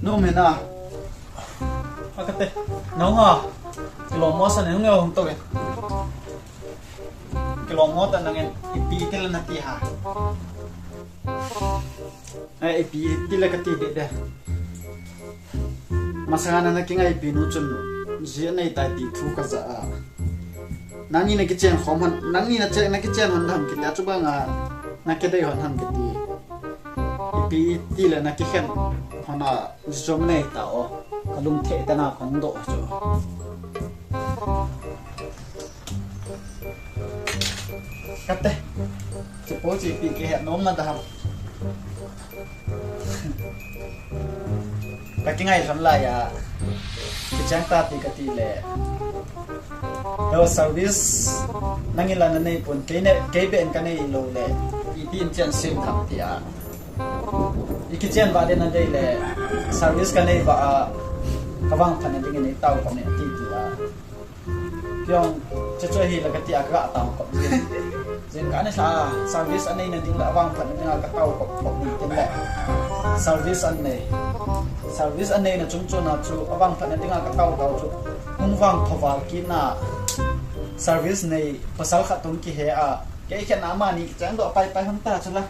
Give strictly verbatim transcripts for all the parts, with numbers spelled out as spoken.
Nom hina. Akate. Nau ha. Kilom mo sa ne nge hung to ke. Kilom mo ta nangin ipi ti le nati ha. Ai, ipi ti le kati de de. Masanga na kingaipi nu chun ji nei tai ti thu kaja a. Nangni nakichen khom hon, nangni nache, nakichen hon ham kiti a chu banga, nakidei hon ham kiti. Ipi ti le nakikhen hon a, jom nei ta o. Kalung the ta na kong do chu. Kate. Chipo chi pi ke he nom na da ham. Ka kingai lhon lai a, kichang ta ti kati le. Lo service, nangin la nanei pon, kei ne, kei ben kanei lou le, ipi in chen sim tham ti a. I kichen ba de nadei le, service kanei ba a, kavangphat na dingin nei tao kong ne ti ti a. Piong, che che hi la kati a ka tao kong. Jing ka ne sa, service anei na ding la, avangphat na ding a ka tao kong kong ni tin le. Service anei. Service anei na chung chung na chu, avangphat na ding a ka tao tao chu. Hung vangpha val ki na, service nei, pasal khat tung kihe a. Kei khen na mani, chang do pai pai hon ta chu la.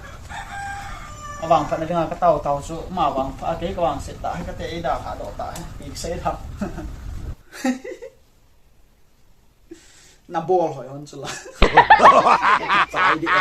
Avangphat na ding a ka tao tao chu, ma vangpha, kei kavangse ta, kate ei da ha do ta, pi sei tham. Na bol hoi hon chu la. Chai di a.